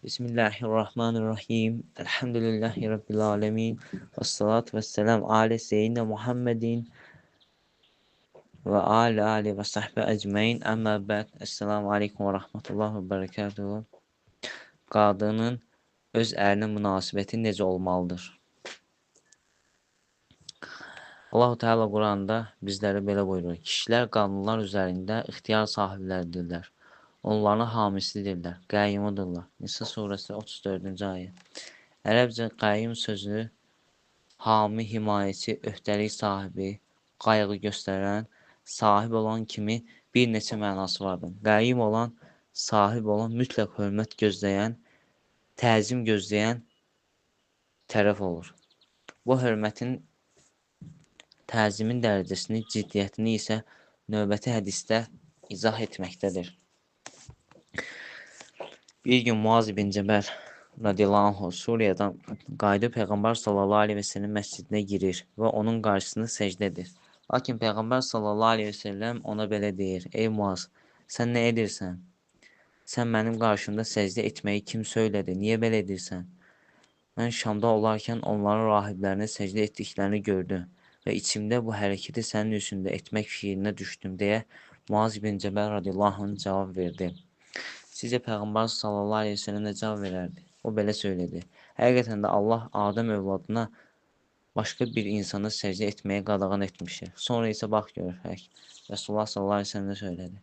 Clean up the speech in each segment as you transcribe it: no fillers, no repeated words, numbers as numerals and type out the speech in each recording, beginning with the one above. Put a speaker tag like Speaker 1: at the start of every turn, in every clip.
Speaker 1: Bismillahirrahmanirrahim. Elhamdülillahi Rabbil alemin. Və salatu və səlam alə seyyidina Muhammedin və alə ali və sahbə əcməin. Əmmə bəd. Esselamu aleykum və rəhmətullah və bərəkətuhu. Qadının öz ərinə münasibəti necə olmalıdır? Allahu Teala Quranda bizlərə belə buyurur. Kişilər qadınlar üzərində ixtiyar sahibləridirlər. Onların hamisidirlər, qəyyumudurlar. Nisa surəsi 34-cü ayə. Ərəbcə qəyyum sözü hami, himayəçi, öhdəlik sahibi, qayğı göstərən, sahib olan kimi bir neçə mənası vardır. Qəyyum olan, sahib olan, mütləq hörmət gözləyən, təzim gözləyən tərəf olur. Bu hörmətin, təzimin dərəcəsini, ciddiyyətini isə növbəti hədisdə izah etməkdədir. Bir gün Muaz ibn Cəbəl radiyallahu anh Suriyadan qayıdıb Peyğəmbər sallallahu aleyhi və səlləm məscidinə girir və onun qarşısında səcdə edir. Lakin Peyğəmbər sallallahu aleyhi və səlləm ona belə deyir: Ey Muaz, sən nə edirsən? Sən mənim qarşımda səcdə etməyi kim söylədi? Niyə belə edirsən? Mən Şamda olarkən onların rahiblərinə səcdə etdiklərini gördüm və içimdə bu hərəkəti sənin üçün də etmək fikrinə düşdüm deyə Muaz ibn Cəbəl radiyallahu anh cavab verdi. Sizcə Peyğəmbər sallallahu aleyhi ve sellem nə cavab verərdi? O belə söylədi: Həqiqətən də Allah Adəm övladına başqa bir insana səcdə etməyə qadağan etmişdir. Sonra isə bax görək, Rəsulullah sallallahu aleyhi ve sellem nə söylədi?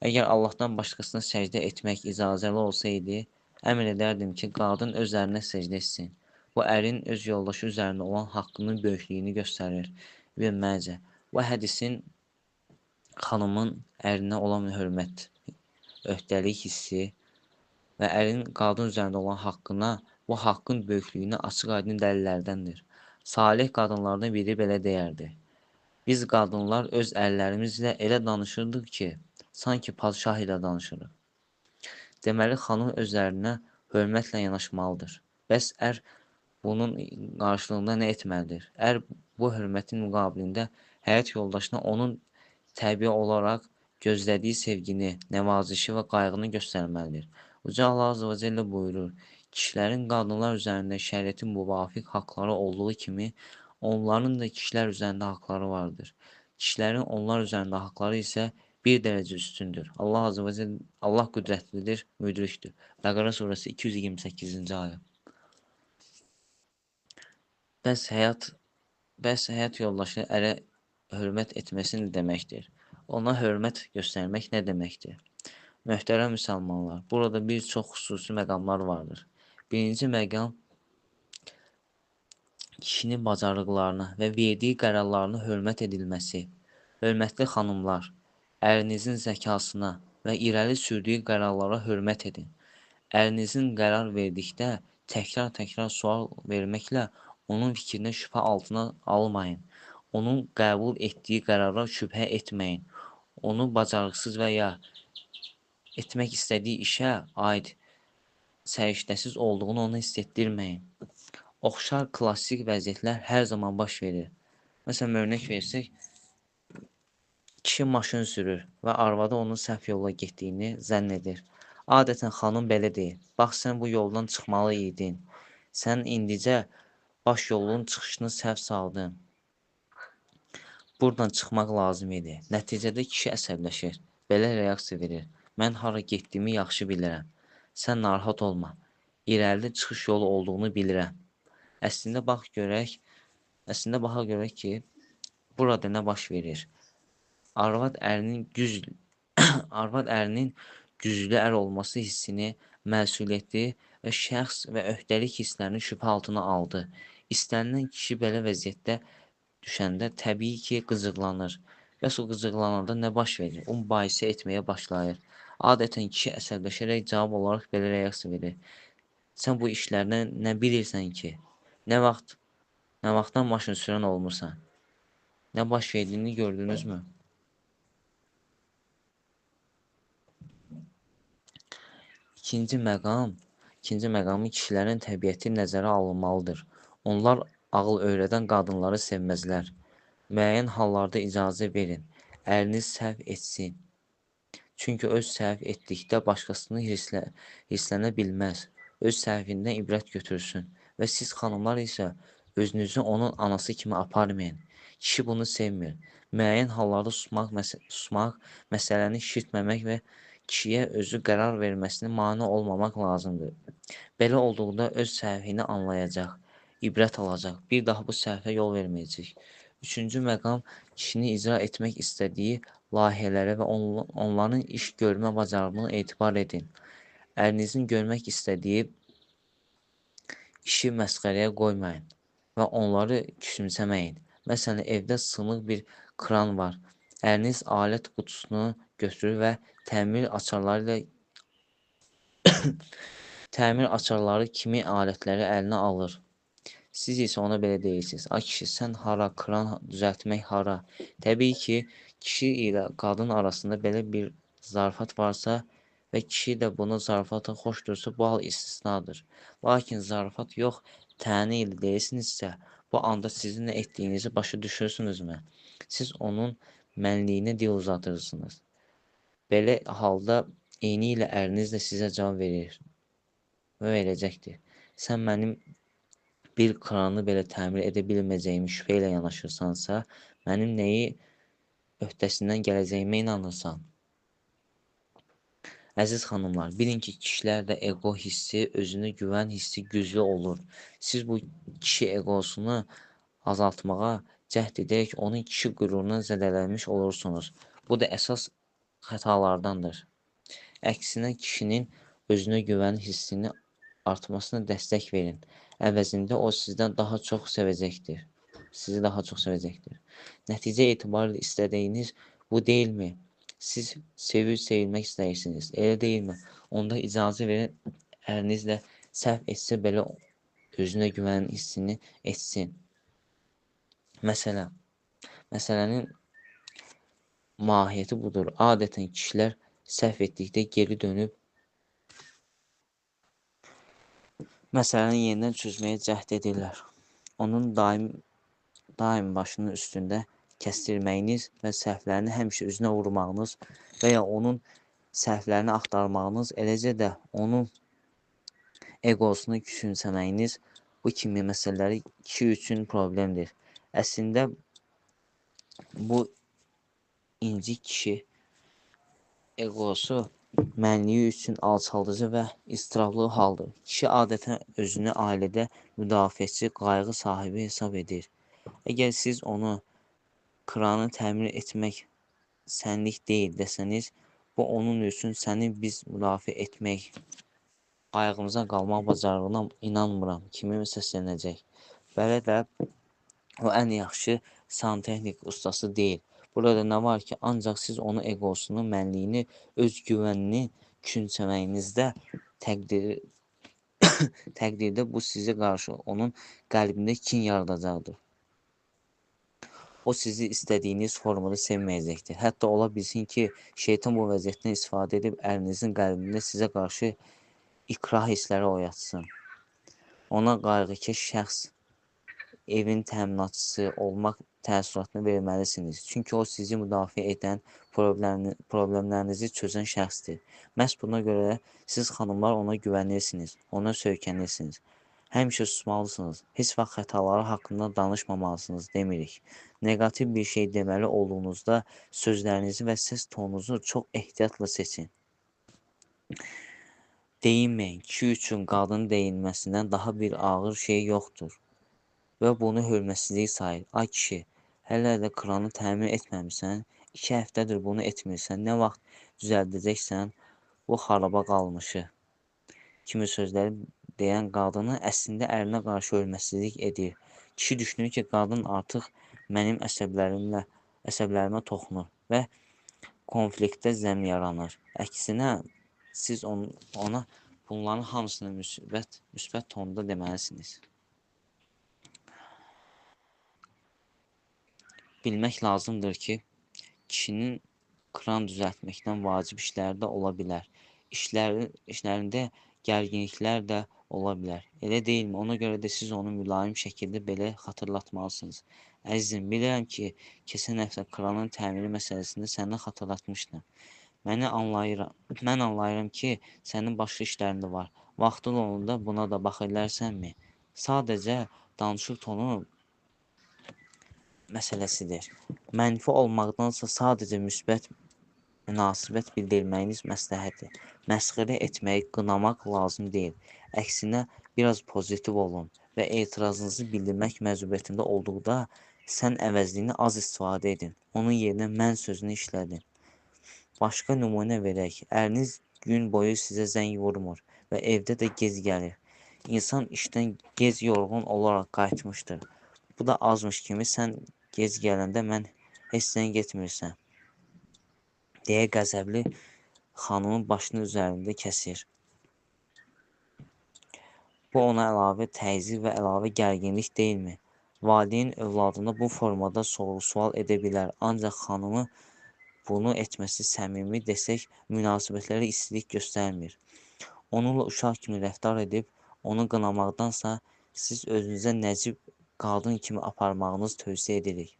Speaker 1: Əgər Allahdan başqasına səcdə etmək icazəli olsaydı, əmr edərdim ki, qadın öz ərinə səcdə etsin. Bu, ərin öz yoldaşı üzərində olan haqqının böyüklüyünü göstərir. İbn Məcə. Bu hədisin xanımın ərinə olan hörmət, öhdəlik hissi və ərin qadın üzərində olan haqqına, bu haqqın böyüklüyünə açıq-aydın dəlillərdəndir. Salih qadınlardan biri belə deyərdi: Biz qadınlar öz ərlərimizlə elə danışırdıq ki, sanki padşah ilə danışırıq. Deməli, xanım öz ərinə hörmətlə yanaşmalıdır. Bəs ər bunun qarşılığında nə etməlidir? Ər bu hörmətin müqabilində həyat yoldaşına onun təbii olaraq gözlədiyi sevgini, nəvazişi və qayğını göstərməlidir. Uca Allah Azze və Celle buyurur: Kişilərin qadınlar üzərində şəriətin müvafiq haqları olduğu kimi, onların da kişilər üzərində haqları vardır. Kişilərin onlar üzərində haqları isə bir dərəcə üstündür. Allah Azze və Celle, Allah qüdrətlidir, müdrikdir. Bəqərə surəsi 228-ci ayə. Bəs həyat yoldaşı ərə hörmət etməsi nə deməkdir? Ona hörmət göstərmək nə deməkdir? Möhtərəm müsəlmanlar, burada bir çox xüsusi məqamlar vardır. Birinci məqam, kişinin bacarıqlarına və verdiyi qərarlarına hörmət edilməsi. Hörmətli xanımlar, ərinizin zəkasına və irəli sürdüyü qərarlara hörmət edin. Ərinizin qərar verdikdə təkrar-təkrar sual verməklə onun fikrinə şübhə altına almayın. Onun qəbul etdiyi qərara şübhə etməyin. Onu bacarıqsız və ya etmək istədiyi işə aid səriştəsiz olduğunu ona hiss etdirməyin. Oxşar klassik vəziyyətlər hər zaman baş verir. Məsələn, örnək versək, kişi maşın sürür və arvadı onun səhv yolla getdiyini zənn edir. Adətən xanım belə deyir: Bax, sən bu yoldan çıxmalı idin. Sən indicə baş yolun çıxışını səhv saldın. Buradan çıxmaq lazım idi. Nəticədə kişi əsəbləşir, belə reaksiya verir: Mən hara getdiyimi yaxşı bilirəm. Sən narahat olma. İrəlidə çıxış yolu olduğunu bilirəm. Əslində baxa görək ki, burada nə baş verir? Arvad ərinin güclü ər olması hissini, məsuliyyəti və şəxs və öhdəlik hisslərini şübhə altına aldı. İstənilən kişi belə vəziyyətdə düşəndə təbii ki, qıcıqlanır. Bəs o qıcıqlananda nə baş verir? O mübahisə etməyə başlayır. Adətən kişi əsəbləşərək cavab olaraq belə reaksiya verir: Sən bu işlərdən nə bilirsən ki? Nə vaxtdan maşın sürən olmursan? Nə baş verdiyini gördünüzmü? İkinci məqamı kişilərin təbiəti nəzərə alınmalıdır. Onlar ağıl öyrədən qadınları sevməzlər. Müəyyən hallarda icazə verin, əriniz səhv etsin. Çünki öz səhv etdikdə başqasını hirslənə bilməz. Öz səhvindən ibrət götürsün və siz xanımlar isə özünüzü onun anası kimi aparmayın. Kişi bunu sevmir. Müəyyən hallarda susmaq, məsələni şişirtməmək və kişiyə özü qərar verməsinə mane olmamaq lazımdır. Belə olduqda öz səhvini anlayacaq, ibrət alacaq, bir daha bu səhvə yol verməyəcək. Üçüncü məqam, kişinin icra etmək istədiyi layihələrə və onların iş görmə bacarığına etibar edin. Ərinizin görmək istədiyi işi məsxərəyə qoymayın və onları küçümsəməyin. Məsələn, evdə sınıq bir kran var. Əriniz alət qutusunu götürür və təmir açarları kimi alətləri əlinə alır. Siz isə ona belə deyirsiniz: "Ay kişi, sən hara, kran düzəltmək hara?" Təbii ki, kişi ilə qadın arasında belə bir zarafat varsa və kişi də bunu zarafata xoşdursa, bu hal istisnadır. Lakin zarafat yox, tənə ilə deyirsinizsə, bu anda sizin nə etdiyinizi başa düşürsünüzmü? Siz onun mənliyinə dil uzatırsınız. Belə halda eyni ilə əriniz də sizə cavab verir və verəcəkdir. Sən mənim bir kranı belə təmir edə bilməyəcəyimi şübhə ilə yanaşırsansa, mənim nəyi öhdəsindən gələcəyimə inanırsan? Əziz xanımlar, bilin ki, kişilərdə ego hissi, özünə güvən hissi güclü olur. Siz bu kişi egosunu azaltmağa cəhd edərək onun kişi qüruruna zədələnmiş olursunuz. Bu da əsas xətalardandır. Əksinə, kişinin özünə güvən hissini artmasına dəstək verin. Əvəzində o sizdən daha çox sevəcəkdir. Sizi daha çox sevəcəkdir. Nəticə etibarilə istədiyiniz bu deyilmi? Siz sevib sevilmək istəyirsiniz, elə deyilmi? Onda icazə verin, ərinizlə səhv etsə belə özünə güvən hissini etsin. Məsələnin mahiyyəti budur. Adətən kişilər səhv etdikdə geri dönüb məsələni yenidən çözməyə cəhd edirlər. Onun daim başının üstündə kəsdirməyiniz və səhvlərini həmişə üzünə vurmağınız və ya onun səhvlərini axtarmağınız, eləcə də onun egosunu küçümsəməyiniz bu kimi məsələləri kişi üçün problemdir. Əslində, bu incik kişi egosu mənliyi üçün alçaldıcı və iztirablı haldır. Kişi adətən özünü ailədə müdafiəçi, qayğı sahibi hesab edir. Əgər siz onu kranı təmir etmək sənlik deyil desəniz, bu onun üçün səni biz müdafiə etmək, qayğımıza qalmaq bacarığına inanmıram kimi səslənəcək. Belə də o ən yaxşı santexnik ustası deyil. Burada nə var ki, ancaq siz onun egosunu, mənliyini, öz güvənini küçümsəməyinizdə təqdirdə bu sizə qarşı onun qəlbində kin yaradacaqdır. O sizi istədiyiniz formada sevməyəcəkdir. Hətta ola bilsin ki, şeytan bu vəziyyətdən istifadə edib ərinizin qəlbində sizə qarşı ikrah hissləri oyatsın. Ona qayğıkeş şəxs, evin təminatçısı olmaq təəssüratını verməlisiniz. Çünki o sizi müdafiə edən, problemlərinizi çözən şəxsdir. Məhz buna görə siz xanımlar ona güvənirsiniz, ona söykənirsiniz. Həmişə susmalısınız, heç vaxt xətaları haqqında danışmamalısınız demirik. Neqativ bir şey deməli olduğunuzda sözlərinizi və səs tonunuzu çox ehtiyatla seçin. Deyinməyin, kişi üçün qadın deyinməsindən daha bir ağır şey yoxdur və bunu hörmətsizlik sayır. Ay kişi, hələ də kranı təmir etməmisən, 2 həftədir bunu etmirsən, nə vaxt düzəldəcəksən bu xaraba qalmışı kimi sözləri deyən qadını əslində ərinə qarşı hörmətsizlik edir. Kişi düşünür ki, qadın artıq mənim əsəblərimə toxunur və konfliktdə zəmin yaranır. Əksinə, siz ona bunların hamısını müsbət tonda deməlisiniz. Bilmək lazımdır ki, kişinin kran düzəltməkdən vacib işləri də ola bilər. İşlərində gərginliklər də ola bilər. Elə deyilmi? Ona görə də siz onu mülayim şəkildə belə xatırlatmalısınız. Əzizim, bilirəm ki, keçən həftə kranın təmiri məsələsində səni xatırlatmışdım. Mən anlayıram ki, sənin başqa işlərin də var. Vaxtın olanda buna da baxa bilərsənmi? Sadəcə danışıq tonu məsələsidir. Mənfi olmaqdansa sadəcə müsbət münasibət bildirməyiniz məsləhətdir. Məsxərə etməyi qınamaq lazım deyil. Əksinə, biraz pozitiv olun və etirazınızı bildirmək məcburiyyətində olduqda sən əvəzliyini az istifadə edin. Onun yerinə mən sözünü işlədin. Başqa nümunə verək. Əriniz gün boyu sizə zəng vurmur və evdə də gec gəlir. İnsan işdən gec yorğun olaraq qayıtmışdır. Bu da azmış kimi sən gec gələndə mən heç zəng etmirsən deyə qəzəbli xanımın başının üzərində kəsir. Bu ona əlavə təzyiq və əlavə gərginlik deyilmi? Valideyn övladına bu formada sorğu-sual edə bilər, ancaq xanımı bunu etməsi səmimi desək, münasibətlərə istilik göstərmir. Onunla uşaq kimi rəftar edib, onu qınamaqdansa, siz özünüzə nəcib qadın kimi aparmağınız tövsiyə edirik.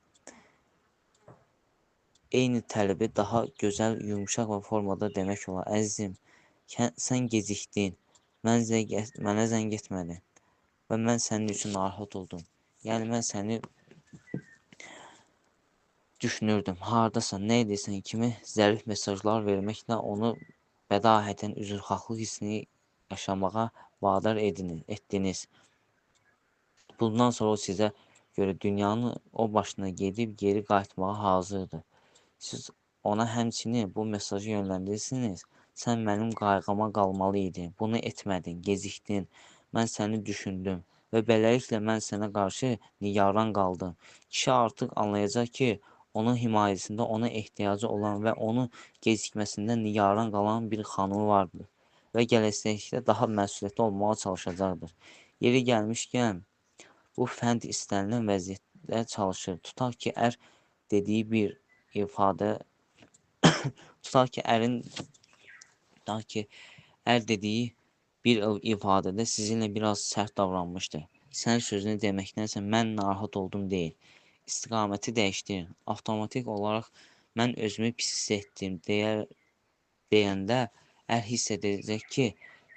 Speaker 1: Eyni tələbi daha gözəl, yumşaq və formada demək olar. Əzizim, sən gecikdin, mənə zəng etmədin və mən sənin üçün narahat oldum. Yəni, mən səni düşünürdüm. Hardasan, nə edirsən kimi zərif mesajlar verməklə onu bədahətən üzrxahlıq hissini yaşamağa vadar etdiniz. Bundan sonra o sizə görə dünyanın o başına gedib geri qayıtmağa hazırdır. Siz ona həmçinin bu mesajı yönləndirirsiniz. Sən mənim qayğıma qalmalı idin. Bunu etmədin, gecikdin. Mən səni düşündüm və beləliklə mən sənə qarşı nigaran qaldım. Kişi artıq anlayacaq ki, onun himayəsində ona ehtiyacı olan və onun gecikməsindən nigaran qalan bir xanımı vardır və gələcəkdə daha məsuliyyətli olmağa çalışacaqdır. Yeri gəlmişkən, bu fənd istənilən vəziyyətdə çalışır. Tutaq ki, ər dediyi bir ifadə, tutaq ki, ər dediyi bir ifadədə sizinlə biraz sərt davranmışdır. Sən sözünü deməkdənsə mən narahat oldum deyil. İstiqaməti dəyişdirin. Avtomatik olaraq mən özümü pis hiss etdim deyəndə ər hiss edəcək ki,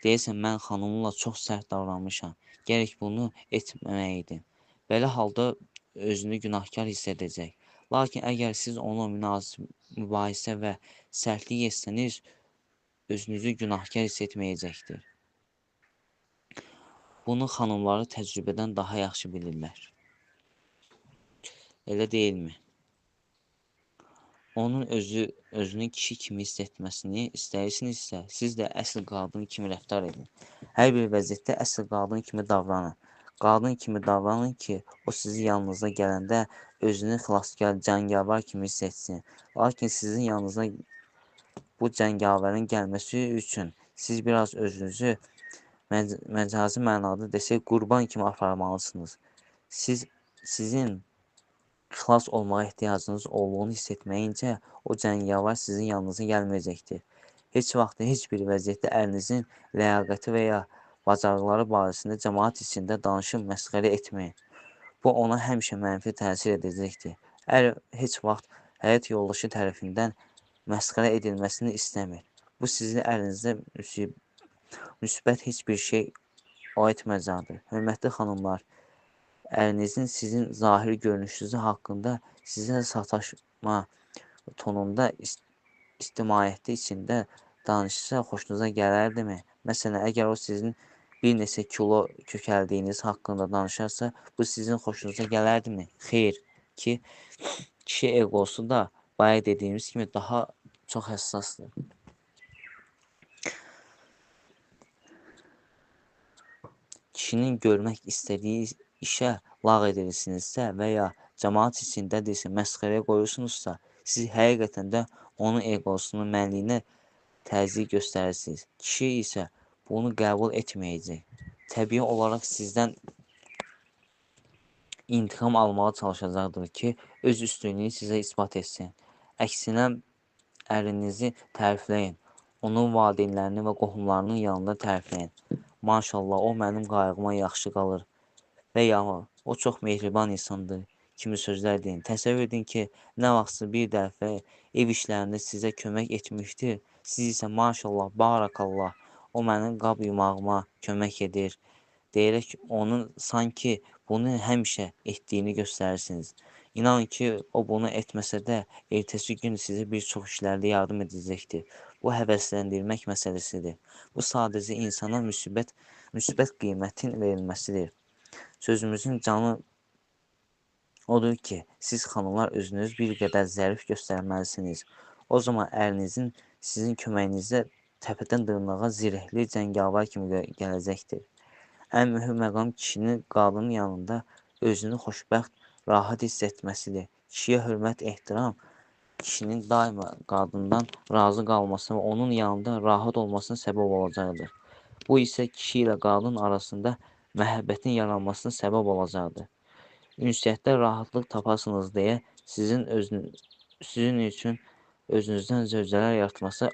Speaker 1: deyəsən mən xanımımla çox sərt davranmışam. Gərək bunu etməməliydim. Belə halda özünü günahkar hiss edəcək. Lakin əgər siz onunla mübahisə və sərtlik etsəniz, özünüzü günahkar hiss etməyəcəkdir. Bunu xanımları təcrübədən daha yaxşı bilirlər. Elə deyilmi? Onun özünü kişi kimi hiss etməsini istəyirsinizsə, siz də əsl qadın kimi rəftar edin. Hər bir vəziyyətdə əsl qadın kimi davranın. Qadın kimi davranın ki, o sizin yanınıza gələndə özünü xilaskar, cəngavər kimi hiss etsin. Lakin sizin yanınıza bu cəngavərin gəlməsi üçün siz biraz özünüzü məcazi mənada desək, qurban kimi aparmalısınız. Sizin xilas olmağa ehtiyacınız olduğunu hiss etməyincə, o cəngavər sizin yanınıza gəlməyəcəkdir. Heç vaxt heç bir vəziyyətdə ərinizin ləyaqəti və ya bacarıqları barəsində cəmaət içində danışıb məsxərə etməyin. Bu ona həmişə mənfi təsir edəcəkdir. Ər heç vaxt həyat yoldaşı tərəfindən məsxərə edilməsini istəmir. Bu sizin ərinizdə müsbət heç bir şey o etməyəcəkdir. Hörmətli xanımlar, ərinizin sizin zahiri görünüşünüzü haqqında sizə sataşma tonunda ictimaiyyəti içində danışsa xoşunuza gələrdimi? Məsələn, əgər o sizin bir neçə kilo kökəldiyiniz haqqında danışarsa, bu sizin xoşunuza gələrdimi? Xeyr ki, kişi egosu da bayaq dediyimiz kimi daha çox həssasdır. Kişinin görmək istədiyi işə lağ edirsinizsə və ya cəmaət içindədirsə, məsxərəyə qoyursunuzsa, siz həqiqətən də onun egosunun mənliyinə təzyiq göstərirsiniz. Kişi isə bunu qəbul etməyəcək. Təbii olaraq sizdən intiqam almağa çalışacaqdır ki, öz üstünlüyünü sizə isbat etsin. Əksinə, ərinizi tərifləyin. Onun valideynlərini və qohumlarının yanında tərifləyin. Maşallah, o mənim qayğıma yaxşı qalır və ya o çox mehriban insandır kimi sözlər deyin. Təsəvvür edin ki, nə vaxtsa bir dəfə ev işlərində sizə kömək etmişdir. Siz isə maşallah, barakallah, O mənim qab yumağıma kömək edir deyərək onun sanki bunu həmişə etdiyini göstərirsiniz. İnanın ki, o bunu etməsə də, ertəsi gün sizə bir çox işlərdə yardım edəcəkdir. Bu, həvəsləndirmək məsələsidir. Bu, sadəcə insana müsbət qiymətin verilməsidir. Sözümüzün canı odur ki, siz xanımlar özünüz bir qədər zərif göstərməlisiniz. O zaman ərinizin sizin köməyinizə təpədən dırnağa zirehli cəngavər kimi gələcəkdir. Ən mühüm məqam kişinin qadının yanında özünü xoşbəxt, rahat hiss etməsidir. Kişiyə hörmət, ehtiram kişinin daima qadından razı qalmasına və onun yanında rahat olmasına səbəb olacaqdır. Bu isə kişi ilə qadın arasında məhəbbətin yaranmasına səbəb olacaqdır. Ünsiyyətdə rahatlıq tapasınız deyə sizin üçün özünüzdən zövcələr yaratması,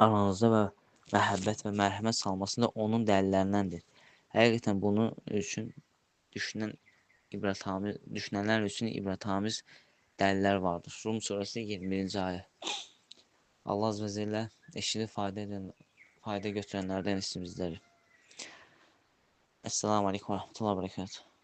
Speaker 1: aranızda və məhəbbət və mərhəmət salması da onun dəlillərindəndir. Həqiqətən bunun üçün düşünənlər üçün ibrətamiz dəlillər vardır. Rum surəsi 21-ci ayə. Allah azze və cəllə eşidib fayda götürənlərdən etsin bizləri. Esselamu aleyküm və rəhmətullah və bərəkatuhu.